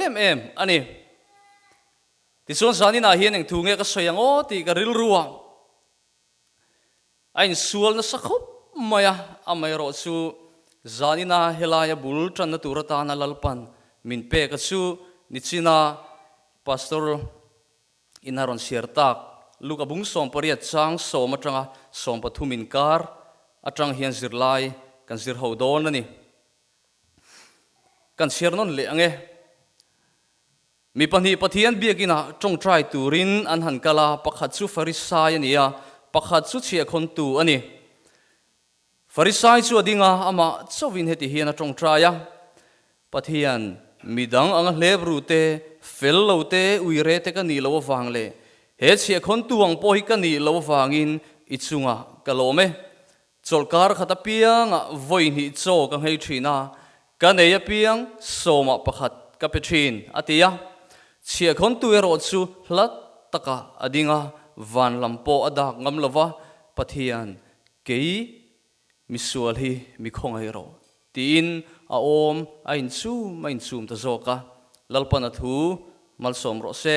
Em em a ni. Tichuan zaninah hian eng thu nge ka sawi ang aw tih ka rilru a, a insual nasa khawp mai a, amaherawh chu zanina helaia bul tanna tur atana Lalpan min pek a chu nichina Pastor in a rawn chhiar tak Luka bung 18 chang sawm atanga 13 inkar atang hian zirlai kan zir ho dawn a ni. Kan chhiar nawn leh ang e. Mi pahnih Pathian biakinah tawngtai turin an han kal a, pakhat chu Farisai a ni a, pakhat chu chhiahkhawntu a ni. Farisai chu a ding a, amah chauhin heti hian a tawngtai a, Pathian, midang anga hlep ru te, fel lo te, uire te ka nih loh avang leh he chhiahkhawntu ang pawh hi ka nih loh avangin i chungah ka lawm e. Chawlhkar khat apiangah vawi hnih chaw ka nghei thin a, ka nei apiang sawmah pakhat ka pe thin, a ti a. Chhiahkhawntu erawh chu hla takah a ding a, van lam pawh a dak ngam lo va, Pathian, kei misual hi mi khawngaih rawh, tiin a awm a inchum a inchum ta zawk a. Lalpan a thu malsawm rawh se.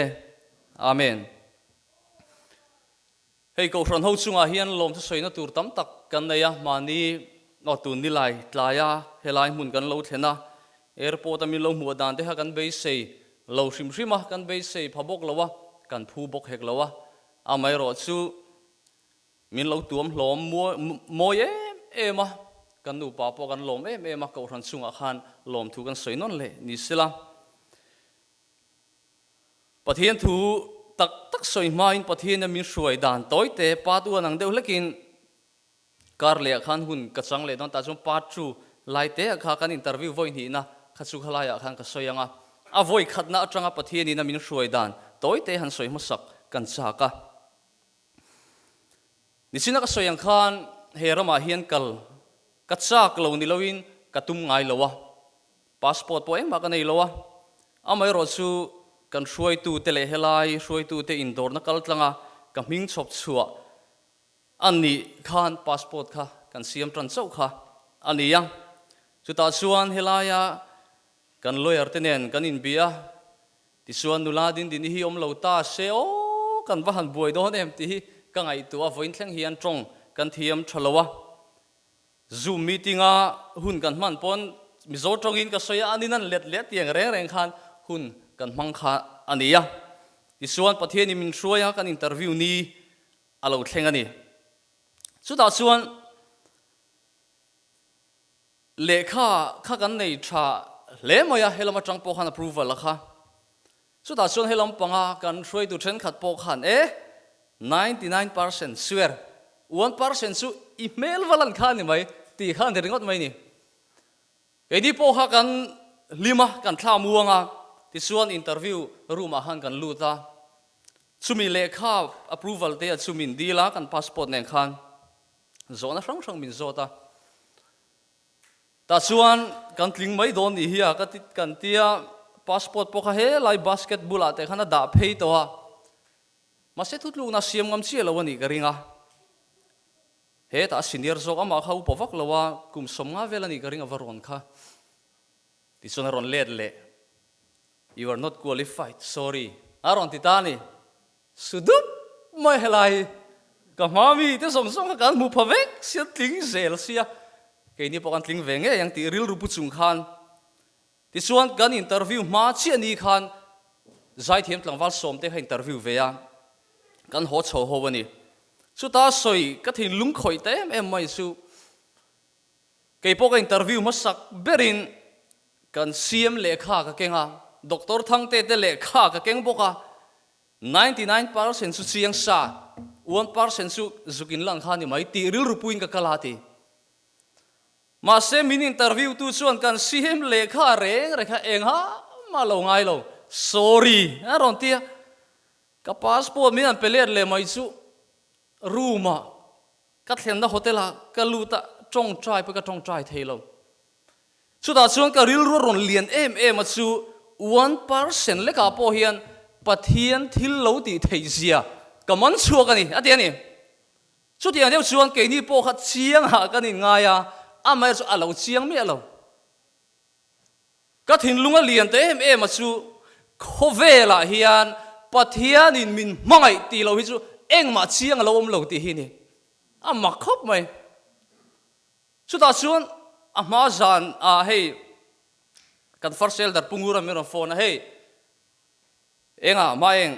Amen. Hei Kohhran ho chungah hian lawmthu sawina tur tam tak kan nei a, mahni aw tun nilai tlaia helai hmun kan lo thlen a, airport a min lo hmuh dan te kha kan beisei lo hrim hrim a, kan beisei pha bawk lo a, kan phu bawk hek lo a, amaherawhchu min lo tuam hlawm mawi em em a, kan nupa pawh kan lawm em em a, Kohhran chungah khan lawmthu kan sawi nawn leh ni sela. Pathian thu tak tak sawi hmain Pathiana min hruai dan tawi te part one ang deuh hlekin kar lehah khan hun ka chang leh dawn tah chuan part two lai te ah kha kan interview vawi hnihna kha chu khalaiah khan ka sawi ang a, a vawi khatna atanga Pathianina min hruai dan tawi te han sawi hmasak kan chak a. Nichina ka sawi ang khan he ramah hian kal ka chak lo ni loin ka tum ngai lo a, Passport pawh engmah ka nei lo a, amaherawh chu kan hruaitute leh helai hruaitute indawrna kal tlanga ka hming chhawp chhuah a nih khan passport kha kan siam tan chauh kha a ni a. Chutah chuan helaia kan lawyer te nen kan inbia a, tichuan nula Dindini hi awm lo ta se aw kan va han buai dawn em tih hi ka ngaihtuah a, vawiin thleng hian tawng kan thiam tha lo a. Zoom meeting a hun kan hman pawn Mizo tawngin ka sawi a, anin an let leh tiang reng reng khan hun kan hmang kha a ni a. Tichuan Pathianin min hruai a, kan interview ni a lo thleng a ni. Chutah chuan lehkha kha kan nei tha hle mai a, helam atang pawh khan approval a kha. Chutah chuan helam panga kan hruaitu thenkhat pawh khan e, 99% sure, 1% chu i hmel va lan kha a ni mai tih kha a ni ringawt mai ni. Keini pawh kha kan hlim a, kan thla muang a, tichuan interview room ah khan kan lut a, chumi lehkha approval te a chu min dil a, kan passport nen khan zawhna hrang hrang min zawt a. Tah chuan kan tling mai dawn nih hi a ka ti kan tia passport pawh kha helai basket bulah teh khan a dah phei tawh a, mahse thutlukna siam ngam chiah lo a nih ka ring a, hetah senior zawk amah kha upa vak lo a, kum 50 vel a nih ka ring a va rawn kha tichuan a rawn let leh you are not qualified sorry a rawn ti ta a ni. Su dup mai helai hi ka hma mi te zawng zawng kha kan hmu pha vek sia tling zel sia keini pawh kan tling ve ngei ang tih rilru pu chung khan tichuan kan interview hma chiah ni khan zaithiam tlangval sawm te kha interview ve a kan haw chho ho a ni chuta sawi ka thinlung khawih ta em em mai chu kei pawh ka interview hmasak berin kan CM lehkha ka keng a Doctor Thangte te lehkha ka keng bawk a. 99% chu chiang sa, 1% chu zuk in lan kha ni mai tih rilru puiin ka kal a ti. Mahse min interview tu chuan kan CM lehkha reng reng kha eng ha mah lo ngai lo, sorry a rawn ti a. Ka passport min han pe let leh mai chu room ah ka thlenna hotel ah ka lut a, tawngtai pawh ka tawngtai thei lo. Chutah chuan ka rilru a rawn lian em em a chu 1% lekah pawh hian Pathian thil lo tih theih zia ka man chhuak a ni, a ti a ni. Chutiang deuh chuan keini pawh kha chiangah kan inngai a, amaherawhchu a lo chiang miah lo. Ka thinlung a lian ta em em a chu. Khawvelah hian Pathianin min hmangaih tih loh hi chu engmah chiang a lo awm lo tih hi ni. A mak khawp mai. Chutah chuan a hma zan ah hei kan first elder Pu Ngura min rawn phone a, hei engah mah eng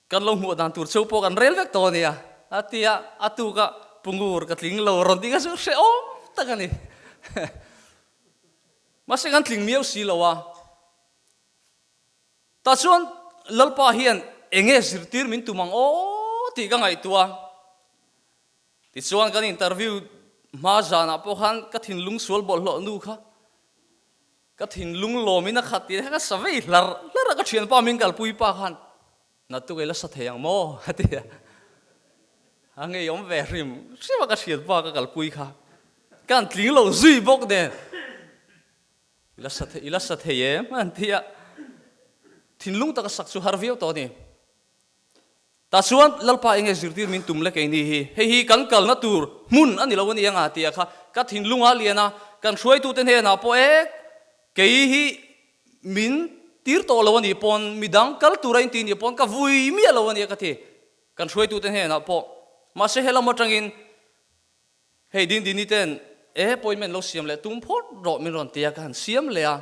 kan lo hmuh dan tur cheu pawh kan rel vek tawh a nia a ti a, a tuk a Pu Ngur ka tling lo rawn tih kha chu hrehawm tak a ni. Mahse kan tling miau si lo a. Tah chuan Lalpa hian enge zirtir min tum ang aw tih ka ngaihtuah a. Tichuan kan interview hma zanah pawh khan ka thinlung sual bawlhhlawh nu kha ka thinlung lawmin a khat tih kha ka sa vei hlar hlar a, ka thianpa min kalpui pa khan Naktuk ei la sa thei ang maw? a ti a, a ngeiawm ve hrim hrim a ka thianpa ka kalpui kha ka han tling lo zui bawk nen. I la sa thei, i la sa thei em? An ti a, thinlung taka sak chu har viau tawh a ni. Tah chuan Lalpa enge zirtir min tum le keini hi, hei hi kan kalna tur hmun a ni lo a ni anga tia kha ka thinlung a lian a, kan hruaitute hnenah pawh e, kei hi min tir tawh lo a nih pawn, midang kal tura inti nih pawn ka vui miah lo a nia ka ti, kan hruaitute hnenah pawh. Mahse helam atangin Hei Dindini ten e appointment lo siam leh tum phawt rawh min rawn ti a, ka han siam leh a.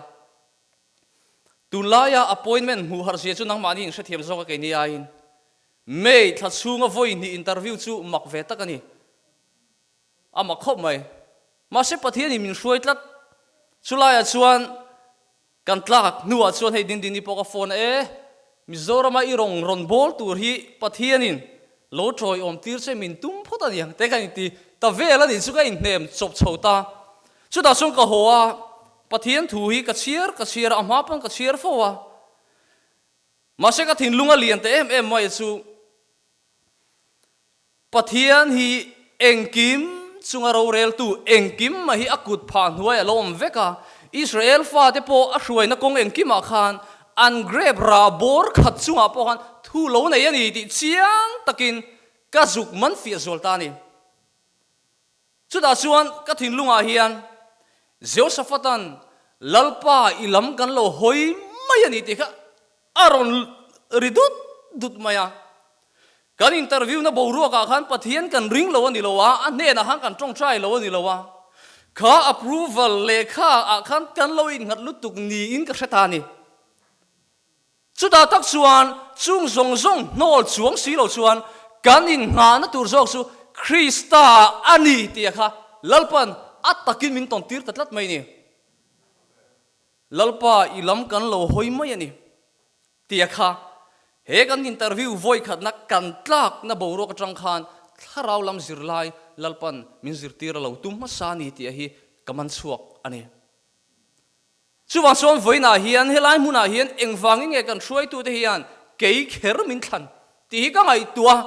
Tunlaia appointment hmuh harh zia chu nangmahni in hrethiam zawk a keini aiin. May thla chhunga vawi hnih interview chu mak ve tak a ni. A mak khawp mai. Mahse Pathianin min hruai tlat. Chulaiah chuan Kan tlak hnuah chuan hei Dindini pawh ka phone a e, Mizorama i rawn rawn bawl tur hi Pathianin lo tawiawm tir che min tum phawt a niang te ka inti ta vel a nih chu ka inhnem chawp chho ta. Chutah chuan ka haw a, Pathian thu hi ka chhiar ka chhiar a, a hma pawn ka chhiar fo a. Mahse ka thinlung a lian ta em em mai chu Pathian hi engkim chunga roreltu, engkim mai hi a kut phah hnuai a lo awm vek a. Israel fate pawh a hruaina kawng engkimah khan an grape rah bawr khat chungah pawh khan thu lo nei a ni tih chiang takin ka zuk man fiah zual ta a ni. Chutah chuan ka thinlungah hian Jehoshaphat-a'n Lalpa i lam kan lo hawi mai a ni tih kha a rawn ri dut dut mai a. Kan interview-na boruakah khan Pathian kan ring lo a ni lo a, a hnenah khan kan tawngtai lo a ni lo a. Kha approval lehkha ah khan kan lo innghat lutuk niin ka hre ta a ni. Chutah tak chuan chung zawng zawng hnawl chuang si lo chuan kan innghahna tur zawk chu Krista a ni tih kha Lalpa'n a takin min tawn tir ta tlat mai ni. Lalpa i lam kan lo hawi mai a ni tih kha he kan interview vawikhatna kan tlakna boruak atang khan thlarau lam zirlai Lalpa'n min zirtir a lo tum hmasa a ni tih hi ka man chhuak a ni. Chuvang chuan vawiinah hian helai hmunah hian engvangin nge kan hruaitute hian kei kher min thlan tih hi ka ngaihtuah.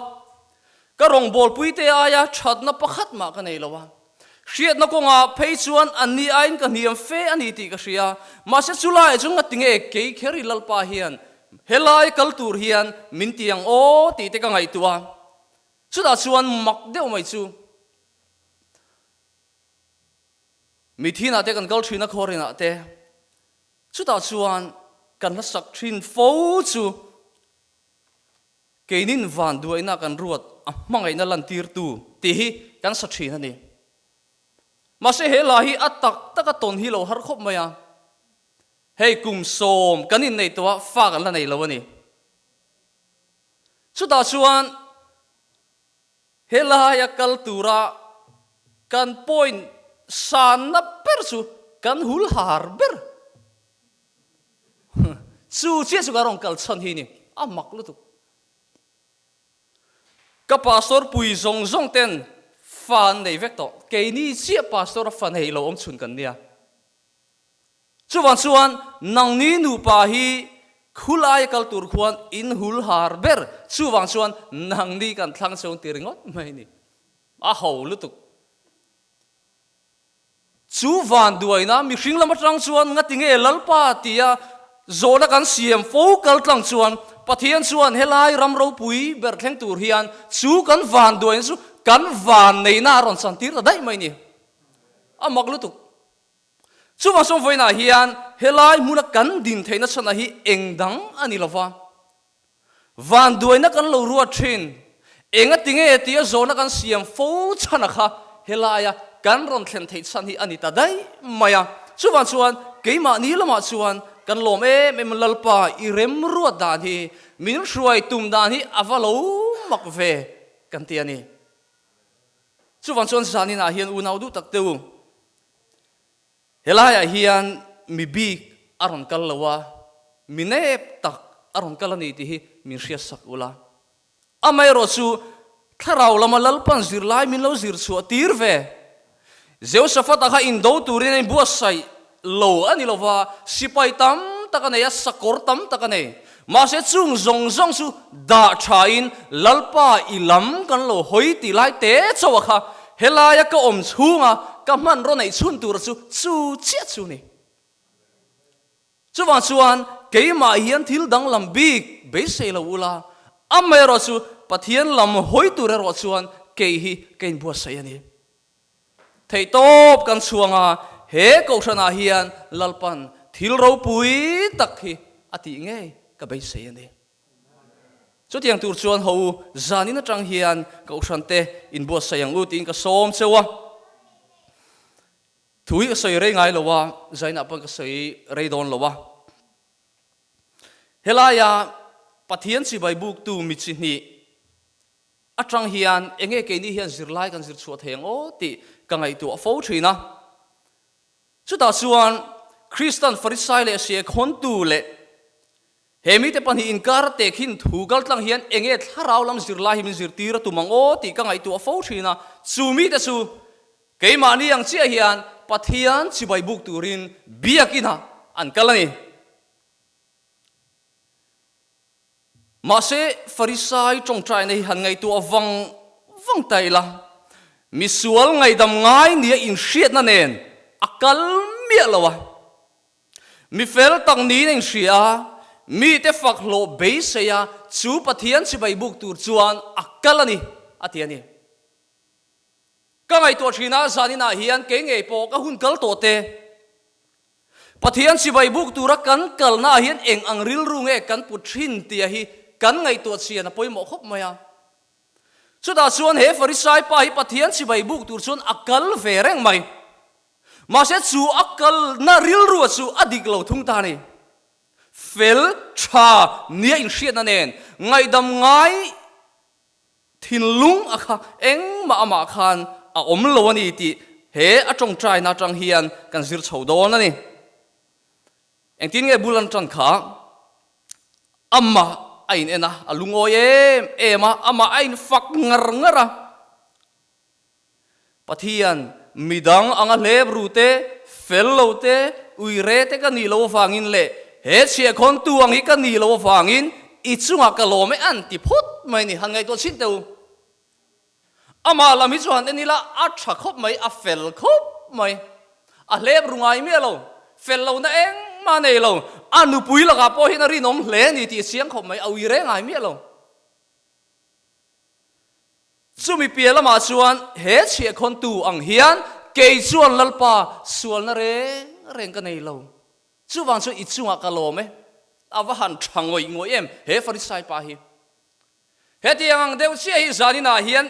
Ka rawngbawlpuite aia thatna pakhat mah ka nei lo a. Hriatna kawngah phei chuan anni aiin ka hniam fe a ni tih ka hria. Mahse chulaiah chuan ngati nge kei kher i Lalpa hian helai kal tur hian min ti ang aw tih te ka ngaihtuah. Chutah chuan mak deuh mai chu. Mithinah te kan kal thin a khawrinah te chutah chuan kan hla sak thin fo chu keinin van duaina kan ruat a hmangaihna lantirtu tih hi kan sa thin a ni. Mahse he hla hi a tak taka tawn hi lo har khawp mai a, hei kum sawm kan inneih tawh a fa kan la nei lo a ni. Chutah chuan Helaia kal tura kan point sanna ber chu kan hul har ber. Chu chiah chu ka rawn kal chhan hi ni, a mak lutuk. Ka pastor pui zawng zawng ten fa an nei vek tawh, keini chiah pastor a fa nei lo awm chhun kan nia. Chuvang chuan nangni nupa hi khulai kal tur khuan in hul har ber, chuvang chuan nangni kan thlang chhung ti ringawt mai ni. A ho lutuk. Chu van duaina mihring lam atang chuan ngati nge Lalpa tia zawhna kan siam fo kal tlang chuan Pathian chuan helai ram ropui ber thleng tur hian chu kan van duaina chu kan van neihna a rawn chantir ta daih mai ni. A mak lutuk. Chuvang chuan vawiinah hian helai hmuna kan din theihna chhanah hi eng dang a ni lova, vanduaina kan lo ruat thin, engati nge tia zawhna kan siam fo chhana kha helaia kan rawn thlen theih chhan hi a ni ta daih mai a. Chuvang chuan keimahni lamah chuan kan lawm em em Lalpa i remruat dan hi, min hruai tum dan hi a va lo mak ve kan ti a ni. Chuvang chuan zaninah hian unau duh tak te u, Helaiah hian mi bik a rawn kal lo a, mi nep tak a rawn kal a ni tih hi min hriatsak ula. Amaherawh chu thlarau lama Lalpan zirlai min lo zir chhuah tir ve. Jehoshaphat-a kha indo turin a inbuatsaih lo a ni lo va, sipai tam tak a nei a, sakawr tam tak a nei. Mahse chung zawng zawng chu dah thain Lalpa i lam kan lo hawi tih lai te chauh a kha helaia ka awm chhunga ka hmanraw neih chhun tura chu chu chiah chu ni. Chuvang chuan keimah hian thil danglam bik beisei lo ula, amaherawh chu Pathian lam hawi tur erawh chuan kei hi ka inbuatsaih a ni. Theihtawp kan chhuang a, he kohhranah hian Lalpan thil ropui tak hi a tih ngei ka beisei a ni. Chutiang tur chuan ho u, zanin atang hian kohhran te inbuatsaih ang u tiin ka sawm cheu a. Thu hi ka sawi rei ngai lo a, zainah pawh ka sawi rei dawn lo a. Helaia Pathian chibai buktu mi chi hnih, Atang hian enge keini hian zirlai kan zir chhuah thei ang aw tih ka ngaihtuah fo thin a. Chutah chuan Kristan Farisai leh Siekhawntu leh he mite pahnih inkar tehkhin thu kaltlang hian enge thlarau lam zirlai hi min zirtir a tum ang aw tih ka ngaihtuah fo thin a. Chu mite chu keimahni ang chiah hian Pathian chibai buk turin biakinah an kal a ni. Mahse, Farisai ṭawngṭaina hi han ngaihtuah vang vang ta ila, misual ngaihdam ngai nia inhriatna nen a kal miah lo a. Mi fel tak niin a inhria a, mite fak hlawh beisei a, chu Pathian chibai buk tur chuan a kal a ni, a ti a ni. Ka ngaihtuah ṭhin a, zaninah hian kei ngei pawh ka hun kal tawh te. Pathian chibai buk tura kan kalna ah hian eng ang rilru nge kan put thin tia hi kan ngaihtuah chian a pawimawh khawp mai a. Chutah chuan he Farisai pa hi Pathian chibai buk tur chuan a kal ve reng mai. Mahse chu a kalna rilrua chu a dik lo thung ta a ni. Fel, tha, nia inhriatna nen ngaihdam ngai Thinlung a kha engmah amah khan a awm lo a ni tih he a tawngtaina atang hian kan zir chho dawn a ni. Engtin nge bul an tan kha? Amah a in en a, a lungawi em em a, amah a in fak ngar ngar a. Pathian, midang anga hlep ru te, fel lo te, ui re te ka nih lo avangin leh he chhiahkhawntu ang hi ka nih lo avangin i chungah ka lawm e an ti phawt mai ni, han ngaihtuah chhin teh u. Amah lam hi chu han en ila a tha khawp mai, a fel khawp mai, a hlep ru ngai miah lo, fel lohna engmah nei lo, a nupui lakah pawh hian a rinawm hle a ni tih a chiang khawp mai, a ui re ngai miah lo. Chumi piah lamah chuan he chhiahkhawntu ang hian kei chuan Lalpa sualna reng reng ka nei lo. Chuvang chuan i chungah ka lawm e. A va han tha ngawih ngawih em he Farisai pa hi. Hetiang ang deuh chiah hi zaninah hian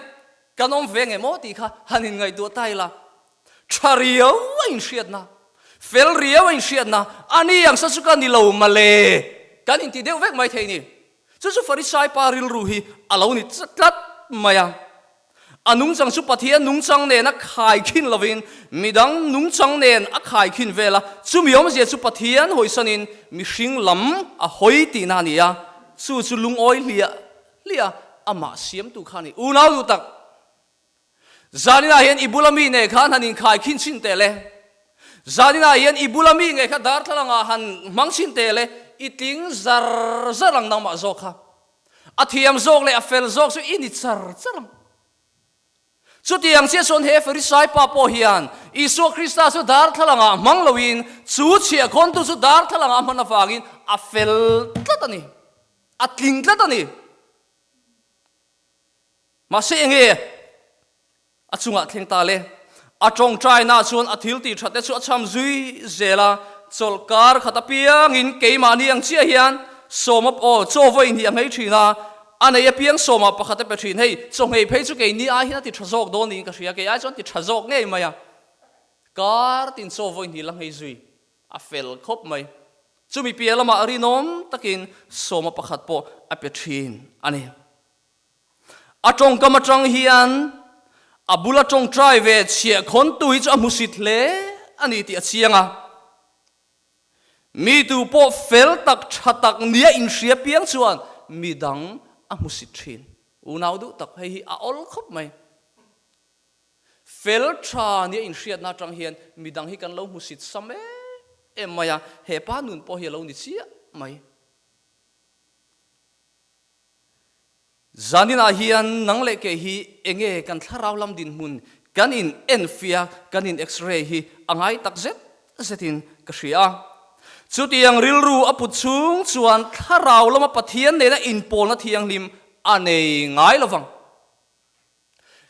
kan awm ve ngem aw tih kha han inngaihtuah ta ila. Tha riau a inhriatna, fel riau a inhriatna, a ni ang sa chu ka ni lo male kan inti deuh vek mai thei ni. Chu chu Farisai pa rilru hi a lo ni tlat mai a. A nungchang chu Pathian nungchang nen a khaikhin lovin midang nungchang nen a khaikhin vel a, chumi awmzia chu Pathian hawisanin mihring lam a hawi tihna a ni a, chu chu lungawi hliah hliah amah siamtu kha a ni. Unau duh tak! Zaninah hian i bula mi nge khan han inkhaikhin chhin teh le. Zaninah hian i bula mi nge kha darthlalangah han hmang chhin teh le, i tling zar zar ang nangmah zawk kha. A thiam zawk leh a fel zawk chu i ni char char ang. Chutiang chiah chuan he Farisai pa pawh hian Isua Krista chu darthlalangah hmang loin chu chhiahkhawntu chu darthlalangah hman avangin a fel tlat a ni, a tling tlat a ni. Mahse enge a chungah thleng ta le? A tawngtaina chuan a thil tih that te chu a cham zui zel a, chawlhkar khat apiangin keimahni ang chiah hian sawma aw chaw vawiin hi a nghei thin a, a nei apiang sawma pakhat a pe thin. Hei, chaw nghei phei chu keini ai hian a ti tha zawk dawn niin ka hria, kei ai chuan ti tha zawk ngei mai a, kar tin chaw vawiin hi la nghei zui a fel khawp mai. Chumi piah lamah rinawm takin sawma pakhat pawh a pe thin a ni. A tawngkam atang hian a bula tawngtai ve chhiah khawntu hi chu a hmusit hle a ni tih a chiang a. Mi tu pawh fel tak tha tak nia inhria piang chuan mi dang a hmusit thin. Unau duh tak hei hi a awl khawp mai. Fel tha nia inhriatna atang hian mi dang hi kan lo hmusit sam em em mai a, he pa nun pawh hi a lo ni chiah mai. Zaninah hian nang leh kei hi enge kan thlarau lam dinhmun kan in enfiah, kan in x-ray hi a ngai tak zet zetin ka hria a. Chutiang rilru a put chhung chuan thlarau lama Pathian nena inpawlna thianghlim a nei ngai lovang.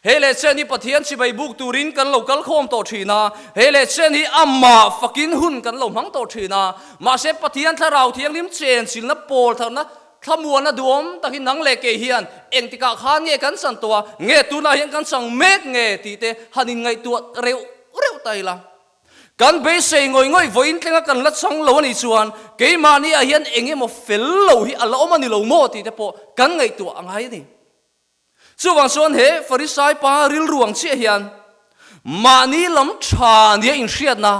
Hei leh chen hi Pathian chibai buk turin kan lo kal khawm tawh thin a, hei leh chen hi amah fakin hun kan lo hmang tawh thin a, mahse Pathian Thlarau Thianghlim chenchilna pawl tharna thlamuanna duhawm tak hi nang leh kei hian engtikah khan nge kan chan tawh a, nge tunah hian kan chang mek nge tih te han inngaihtuah reuh reuh ta ila. Kan beisei ngawih ngawih vawiin tlenga kan la chang lo a nih chuan keimahni ah hian eng emaw fel lo hi a la awm a ni lo maw tih te pawh kan ngaihtuah a ngai a ni. Chuvang chuan he Farisai pa rilru ang chiah hian mahni lam tha nia inhriatna,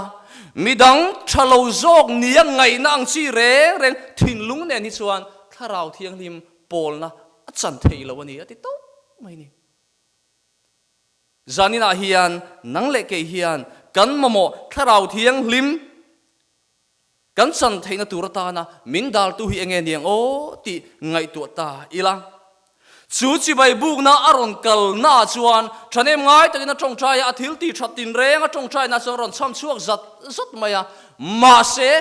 midang tha lo zawk nia ngaihna ang chi reng reng thinlung nen hi chuan Thlarau Thianghlim pawlna a chan thei lo a ni a ti tawp mai ni. Zaninah hian nang leh kei hian kan mamawh Thlarau Thianghlim Kan chan theihna tur atana min daltu hi enge niang aw tih ngaihtuah ta ila. Chu chibai bukna a rawn kalnaah chuan thahnem ngai takin a tawngtai a, a thil tih that tinreng a tawngtaina chuan a rawn chham chhuak zat zat mai a. Mahse,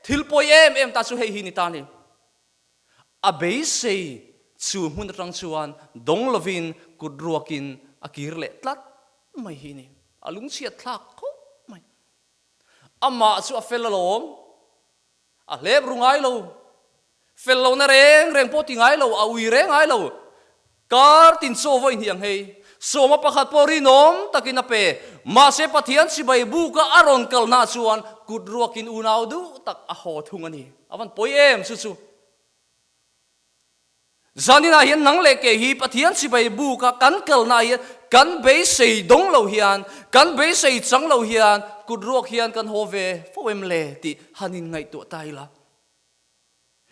thil pawi em em ta chu hei hi ni ta ni. A beisei chu hmun atang chuan dawng lovin kut ruakin a kir leh tlat mai hi ni. A lungchhiat thlak khawp mai. Amah chu a fel alawm, a hlep ru ngai lo, fel lohna reng reng pawh ti ngai lo, a ui reng ngai lo. Kar tin chaw vawi hniang hei, sawma pakhat pawh rinawm takin a pe. Mahse Pathian chibai buka a rawn kalna chuan kut ruakin unau duh tak a haw thung a ni. A van pawi em chu chu. Zaninah hian nang leh kei hi Pathian chibai buka kan kalnaah hian kan beisei dawng lo hian, kan beisei chang lo hian kut ruak hian kan haw ve fo em le tih han inngaihtuah ta ila.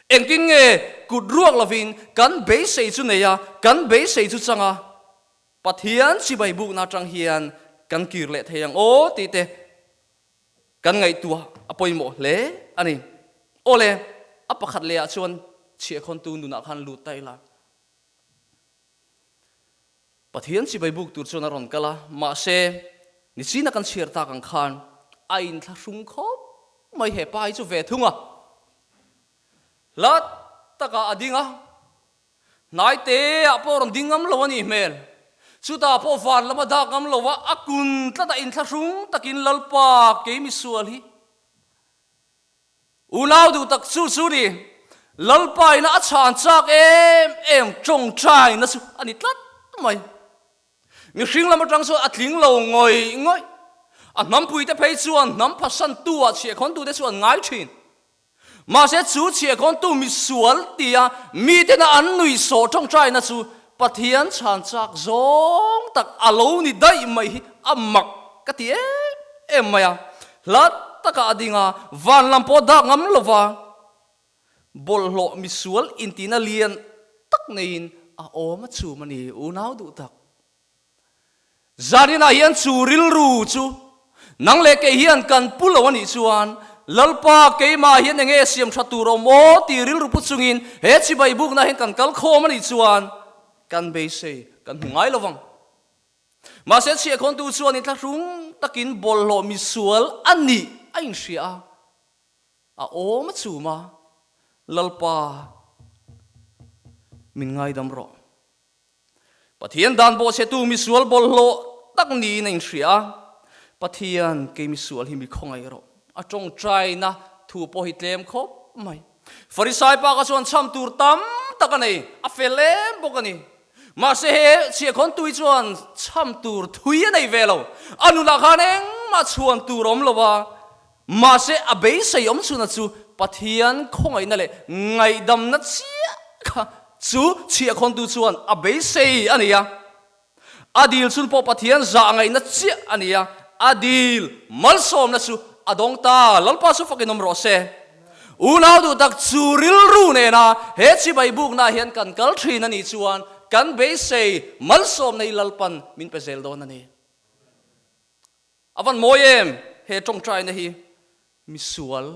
Engtin nge kut ruak lovin kan beisei chu nei a, kan beisei chu chang a, Pathian chibai bukna atang hian kan kir leh thei ang aw tih te Kan ngaihtuah a pawimawh hle a ni. Awle, a pakhat lehah chuan chhiahkhawntu nunah khan lut ta ila. Pathian chibai buk tur chuan a rawn kal a, mahse, nichina kan chhiar tak ang khan a inthlahrung khawp mai he pa hi chu ve thung a. Hla takah a ding a, Hnai te ah pawh rawn ding ngam lo a nih hmel. Chutah pawh van lam a dak ngam lo a, a kun tlat a inthlahrung takin Lalpa kei misual hi unau duh tak chu chu ni. Lalpa ina a chhan chak em em tawngtaina chu a ni tlat mai. Mihring lam atang chuan a tling lo ngawih ngawih. A hnampuite phei chuan hnam phasantu ah chhiahkhawntute chu an ngai thin. Mahse chu chhiahkhawntu misual tia mitena an nuihsawh tawngtaina chu Pathian chhan chak zawng tak a lo ni daih mai hi a mak ka ti em em mai a. Hla takah a ding a, van lam pawh dak ngam lova bawlhhlawh misual intihna lian tak neiin a awm a chhum a ni, unau duh tak. Zaninah hian chu rilru chu nang leh kei hian kan pu lo a nih chuan Lalpa keimah hian enge siam tha tur awm aw tih rilru pu chungin he chibai bukna hian kan kal khawm a nih chuan kan beisei kan hmu ngai lovang. Mahse chhiahkhawntu chuan inthlahrung takin bawlhhlawh misual a nih a inhria a, a awm a chum a, Lalpa min ngaidam rawh. Pathian dan bawhchhetu misual bawlhhlawh tak niin a inhria a. Pathian, kei misual hi mi khawngaih rawh. A tawngtaina thu pawh hi tlem khawp mai. Farisai pa kha chuan chham tur tam tak a nei, a fel em bawk a ni. Mahse he chhiahkhawntu hi chuan chham tur thui a nei ve lo. A nunah khan engmah chhuan tur a awm lo a, mahse a beisei awm chhunah chu Pathian khawngaihna leh ngaihdamna chiah kha chu chhiahkhawntu chuan a beisei a ni a. A dil chhun pawh Pathian zah ngaihna chiah a ni a, a dil malsawmna chu a dawng ta. Lalpa chu fakin awm rawh se. Unau duh tak chu rilru nena he chibai buknaah hian kan kal thin a nih chuan kan beisei malsawmna hi Lalpan min pe zel dawn a ni. A van mawi em he tawngtaina hi? Misual,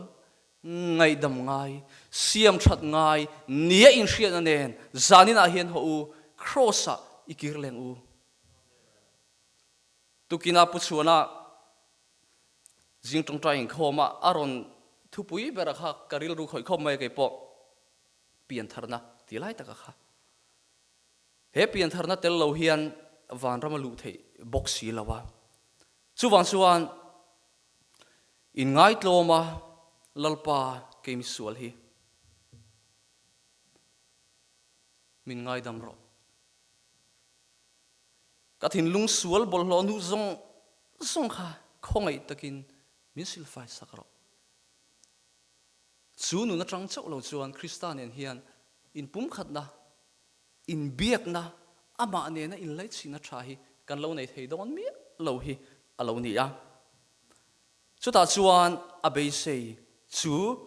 ngaihdam ngai, siam that ngai nia inhriatna nen zaninah hian haw u, Kraws-ah i kir leng u. Tukina Pu Chhuana zing tawngtai inkhawma a rawn thupui bera kha ka rilru khawih khawp mai a keipawh piantharna ti lai taka kha. He piantharna tel lo hian vanram a luh theih bawk si lo a. Chuvang chuan Inngaitlawma Lalpa kei misual hi min ngaidam rawh. Ka thinlung sual bawlhhlawh hnu zawng zawng kha khawngaih takin min silfai sak rawh. Chu nun atang chauh lo chuan Krista nen hian inpumkhatna, inbiakna, amah nena inlaihchhina tha hi kan lo nei thei dawn miah lo hi a lo ni a. Chutah chuan a beisei chu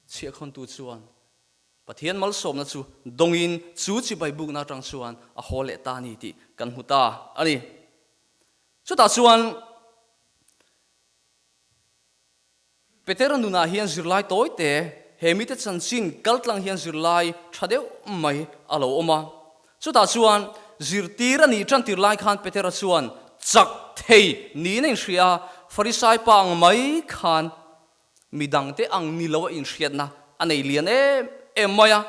chhiahkhawntu chuan Pathian malsawmna chu dawngin chu chibai bukna atang chuan a haw leh ta a ni tih kan hmu ta a ni. Chutah chuan Petera nunah hian zirlai tawi te, he mite chanchin kaltlang hian zirlai tha deuh mai a lo awm a. Chutah chuan zirtir a nih tantir lai khan Petera chuan chak thei niin a inhria a, Farisai pa ang mai khan midangte ang ni lo a inhriatna a nei lian em em mai a.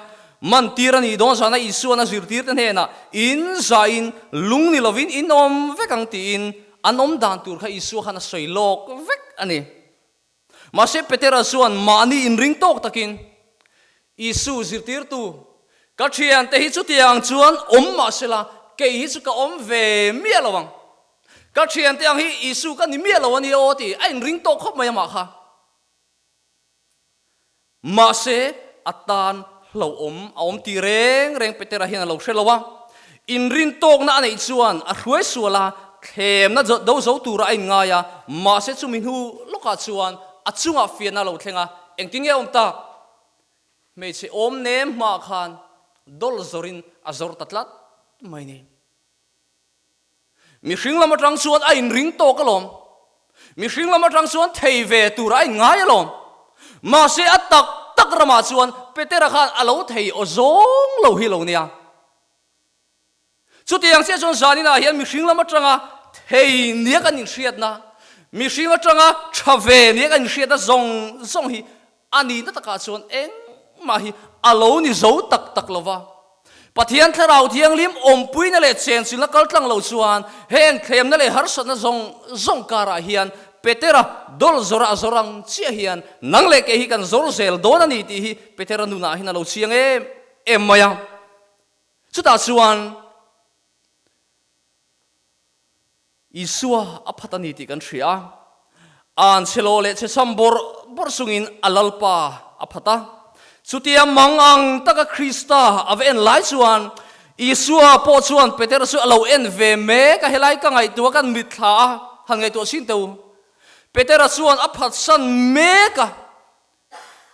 Mantir a nih dawn zana Isuan a zirtirte hnenah in zahin lung ni lovin in awm vek ang tiin an awm dan tur kha Isua khan a sawi lawk vek a ni. Mahse Petera chuan mahni inring tawk takin, Isu zirtirtu, ka thiante hi chutiang chuan awm mah sela, kei hi chu ka awm ve miah lo ang. Ka thiante ang hi Isu ka ni miah lo a nia aw ti a inring tawk khawp mai amah kha. Mahse, a tan hlauhawm a awm tih reng reng Petera hian a lo hre lo a. Inrintawkna a neih chuan a hruai sual a, thlemna do zo tura a inngai a, mahse chumi hnu lawkah chuan a chungah fiahna a lo thleng a, engtin nge a awm tak? Hmeichhe awm nem hmaah khan dawl zawrin a zawr ta tlat mai ni. Mihring lam atang chuan a inring tawk alawm. Mihring lam atang chuan thei ve tur a inngai alawm. Mahse a tak tak ramah chuan Petera khan a lo thei aw zawng lo hi lo nia. Chutiang chiah chuan zaninah hian mihring lam atanga thei nia kan inhriatna, mihring atanga tha ve nia kan inhriatna zawng zawng hi A nihna takah chuan engmah hi a lo ni zo tak tak lo va. Pathian Thlarau Thianghlim awmpuina leh chenchilhna kaltlang lo chuan heng thlemna leh harsatna zawng zawng karah hian Petera dawl zawrah a zawr ang chiah hian nang leh kei hi kan zawr zel dawn a ni tih hi Petera nunah hian a lo chiang em em mai a. Chutah chuan Isua a phat a ni tih kan hria a, an chhe lo leh chhe sam bawrh bawrh chungin a Lalpa a phat a. Chutia mang ang taka Krista a va en lai chuan Isua pawh chuan Petera chu a lo en ve mek a, helai ka ngaihtuah kan mitthla a han ngaihtuah chin teh u. Petera chuan a phatsan mek a,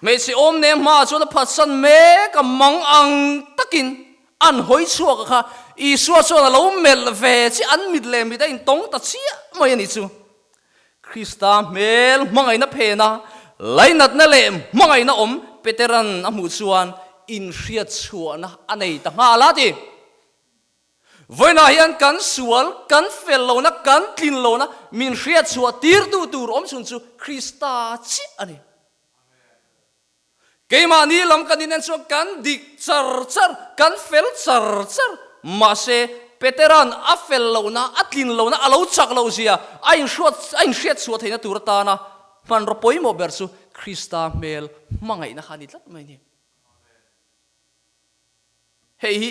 Hmeichhe awm nem hmaah chuan a phatsan mek a, mang ang takin an hawi chhuak a kha. Isua chuan a lo melh ve chiah, an mit leh mit a intawng ta chiah mai a nih chu. Krista hmel hmangaihna phena lainatna leh hmangaihna awm Petera'n a hmuh chuan inhriat chhuahna a nei ta nghal a ti. Vawiinah hian kan sual, kan fel lohna, kan tlin lohna min hriat chhuah tirtu tur awm chhun chu Krista chiah a ni. Keimahni lam kan inen chuan kan dik char char, kan fel char char, mahse. Petera'n a fel lohna, a tlin lohna, a lo chak loh zia a inhruat, a inhriat chhuah theihna tur atana hmanraw pawimawh ber chu Krista hmel hmangaihna kha a ni tlat mai a ni. Hei hi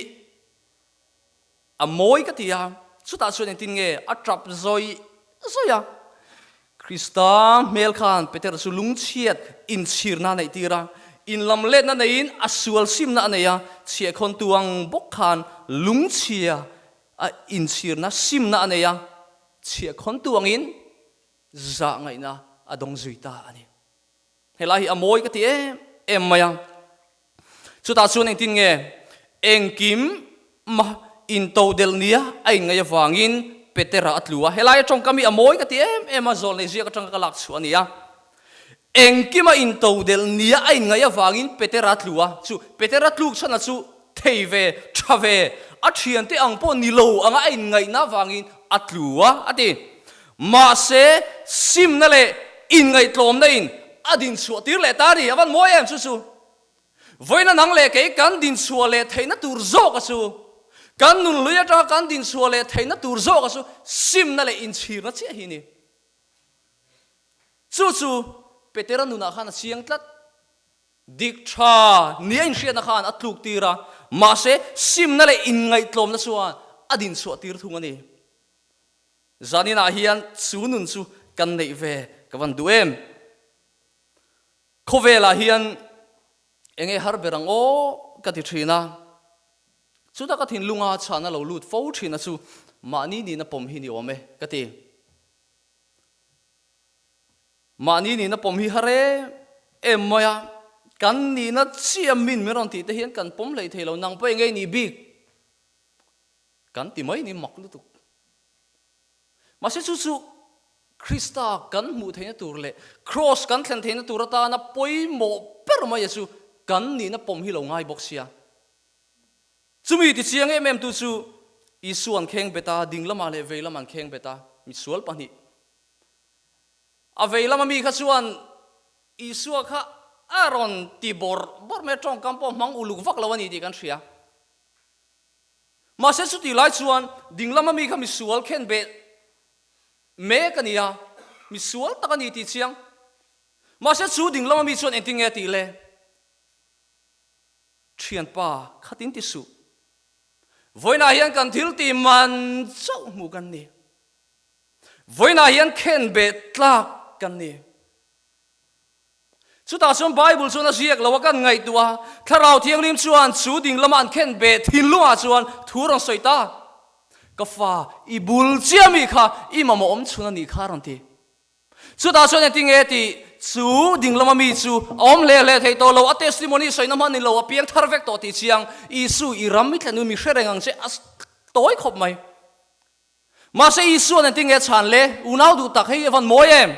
a mawi ka ti a, chutah chuan engtin nge a tap zawih zawih a. Krista hmel khan Petera chu lungchhiat inchhirna a neih tir a, inlamletna neiin a sual simna a nei a, chhiahkhawntu ang bawk khan lungchhia a inchhirna simna a nei a, chhiahkhawntu angin zah ngaihna a dawng zui ta a ni. Helai hi a mawi ka ti em em mai a. Chutah chuan engtin nge engkim mah intodelh nia a inngaih avangin Petera a tlu a. Helai atawngkam hi a mawi ka ti em em a, zawlnei ziak atanga ka lak chhuah a ni a. Engkima intodelh nia a inngaih avangin Petera a tlu a. Chu Petera tluk chhan a chu thei ve, tha ve, a thiante ang pawh ni lo anga a inngaihna avangin a tlu a, a ti. Mahse, simna leh inngaihtlawmna in a dinchhuah tir leh ta a ni. A van mawi em chu chu. Vawiina nang leh kei kan dinchhuah leh theihna tur zawk a chu, kan nun hlui atanga kan dinchhuah leh theihna tur zawk a chu simna leh inchhirna chiah hi a ni. Chu chu Petera nunah khan a chiang tlat. Dik tha nia inhriatna khan a tluk tir a, mahse simna leh inngaihtlawmna chuan a dinchhuah tir thung a ni. Zaninah hian chu nun chu kan neih ve ka van duh em? Khawvelah hian enge har ber ang aw ka ti thin a, chuta ka thinlunga chhana lo lut fo thin a chu mahni nihna pawm hi ni awm e ka ti. Mahni nihna pawm hi har em em mai a, kan nihna chiah min min rawn tih te hian kan pawm hlei thei lo, nang pawh enge i nih bik? Kan ti mai ni mak lutuk. Mahse chu chu Krista kan hmuh theihna tur leh Kraws kan thlen theihna tur atana pawimawh ber mai a chu kan nihna pawm hi lo ngai bawk sia. Chumi ti chiang em em tu chu Isua an kheng bet a, ding lamah leh vei lamah an kheng bet a, misual pahnih. A vei lama mi kha chuan Isua kha a rawn ti bawrh bawrh mai a, tawngkam pawh hmang uluk vak lo a ni tih kan hria. Mahse chutih lai chuan dinglama mi kha misual khen beh mek a ni a, misual tak a ni tih chiang. Mahse chu dinglama mi chuan engtin nge a tih le? Thianpa khatin ti suh. Vawiinah hian kan thil tih man chauh hmuh kan ni. Vawiinah hian khen beh tlak kan ni. Chutah chuan Bible chuan a ziak lo a kan ngaihtuah a, Thlarau Thianghlim chuan chu ding lama an khen beh thinlungah chuan thu rawn sawi ta. Ka fa, i bul chiah mi kha i mamawh awm chhun a nih kha a rawn ti. Chutah chuan engtin nge tih chu ding lama mi chu a awm hle hle thei tawh lo, a testimony sawina hman ni lo, a piang thar vek tawh tih chiang, Isu i ram i thlen u mi hre reng ang che a tawi khawp mai. Mahse Isua'n engtin nge a chhan le? Unau duh tak, hei a van mawi em?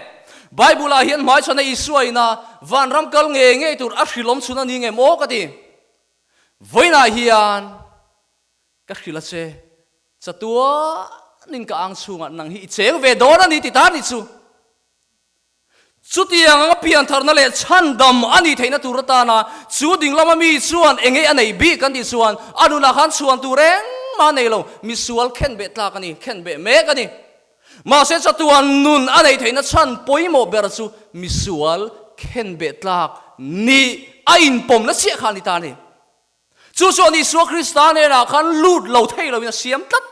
Bible-ah hian hmaichhana Isua ina vanram kal ngei ngei tur a hrilh awm chhun a ni ngem aw ka ti. Vawiinah hian ka hrilh a che, chatuanin ka ang chhungah nang hi i cheng ve dawn a ni ti ta ni chu. Chutiang anga piantharna leh chhandam a nih theihna tur atana chu dinglama mi chuan enge a neih bik kan tih chuan a nunah khan chhuan tur engmah a nei lo, misual khenbeh tlak a ni, khenbeh mek a ni. Mahse chatuan nun a neih theihna chhan pawimawh ber chu misual khenbeh tlak nih a inpawmna chiah kha a ni ta a ni. Chu chuan Isua Krista hnenah khan lut lo thei loin a siam tlat.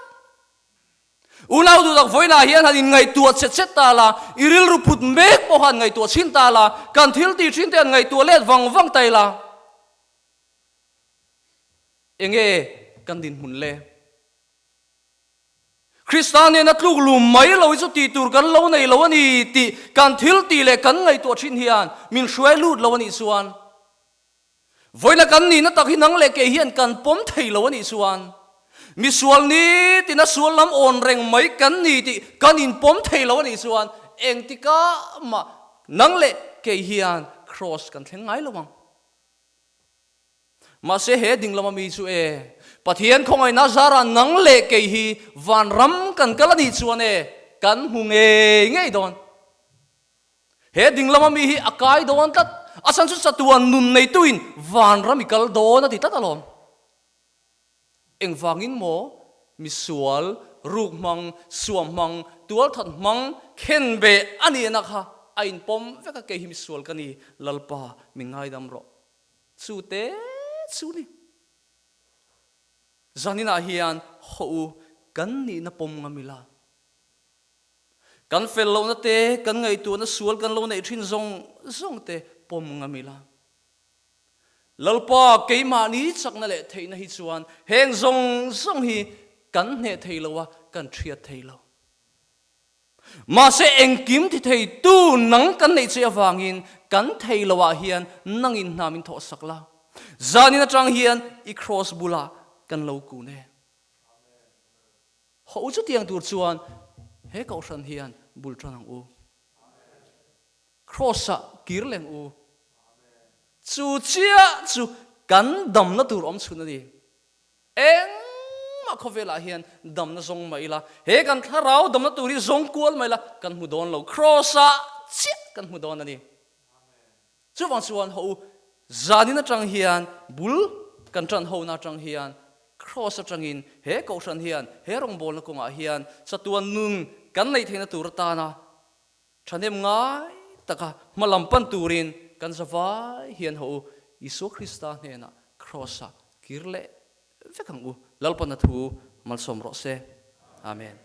Unau duhtak vawiinah hian han inngaihtuah che che ta la, i rilru put mek pawh han ngaihtuah chhin ta la, kan thil tih thin te han ngaihtuah let vang vang ta ila, enge kan dinhmun le? Krista nena tluk lum mai lo hi chu tih tur kan lo nei lo a ni tih kan thil tih leh kan ngaihtuah thin hian min hruai lut lo a nih chuan, Vawiina kan nihna tak hi nang leh kei hian kan pawm thei lo a nih chuan misual nitina sual lam awn reng mai kan ni tih kan inpawm thei lo a nih chuan engtikah mah nang leh kei hian Kraws kan thleng ngai lo ang. Mahse he ding lama mi chu e, Pathian khawngaihna zarah nang leh kei hi vanram kan kal a nih chuan e, kan hmu ngei ngei dawn. He ding lama mi hi a kai dawn tlat, a chhan chu chatuan nun neituin vanram i kal dawn a ti tlat alawm. Engvangin maw? Misual, ruk hmang, suam hmang, tualthat hmang, khenbeh a nihna kha a inpawm vek a, kei hi misual ka ni, Lalpa min ngaidam rawh. Chu te chu ni. Zaninah hian haw u kan nihna pawm ngam ila. Kan fel lohna te, kan ngaihtuahna sual kan lo neih thin zawng zawng te pawm ngam ila. Lalpa keimahni chakna leh theihna hi chuan heng zawng zawng hi kan hneh thei lo a, kan hriat thei lo. Mahse engkim ti thei tu nang kan neih che avangin kan thei lo ah hian nangin hna min thawh sak la. Zanin atang hian i kraws bulah kan lo kun e. Haw u chutiang tur chuan he kohhran hian bul tan ang u. Kraws-ah kir leng u. Chu chiah chu kan damna tur awm chhun a ni. Engmah khawvelah hian damna zawng mah ila, he kan thlarau damna tur hi zawng kual mah ila kan hmu dawn lo. Kraws-ah chiah kan hmu dawn a ni. Chuvang chuan haw u, zanin atang hian bul kan tan hona atang hian Kraws atangin he kohhran hian he rawngbawlna kawngah hian chatuan nun kan neih theihna tur atana thahnem ngai taka hma lam pan turin kan zavai hian haw u, Isua Krista hnenah Kraws-ah kir leh vek ang u. Lalpana thu malsawm rawh se. Amen.